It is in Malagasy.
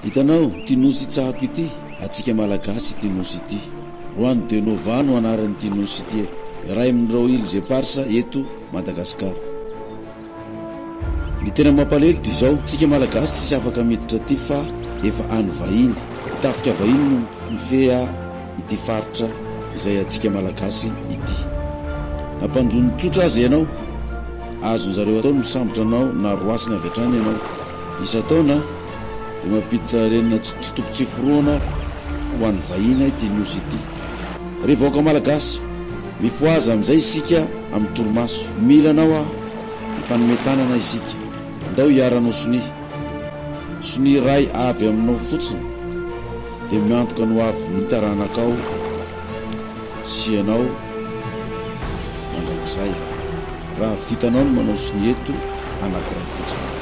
Hitanao ity nosy itsahako ity? Antsika Malagasy ity nosy ity. Juan de Nova no anaran'ity nosy ity e. Iray amin'ireo îles éparses eto Madagasikara. Ny tena mampalahelo dia izao, tsika Malagasy tsisy afaka miditra aty fa efa any vahiny. Tafika vahiny no mifehy ity faritra izay antsika Malagasy ity. Na mpanjono tsotra aza ianao, azon-jareo atao ny misambotra anao na roasiny avy hatrany ianao. Isan-taona dia mampiditra harena tsy toko tsy forohana ho an'ny vahiny ity nosy ity. Ry vahoaka Malagasy, mifohaza amin'izay isika amin'ny torimaso. Mila anao aho, mifanome tanana isika. Andao hiara-hanao sonia. Sonia iray avy aminao fotsiny dia miantoka ny hoavin'ny taranakao sy ianao mandrakizay. Raha vitanao ny manao sonia eto anankiray fotsiny.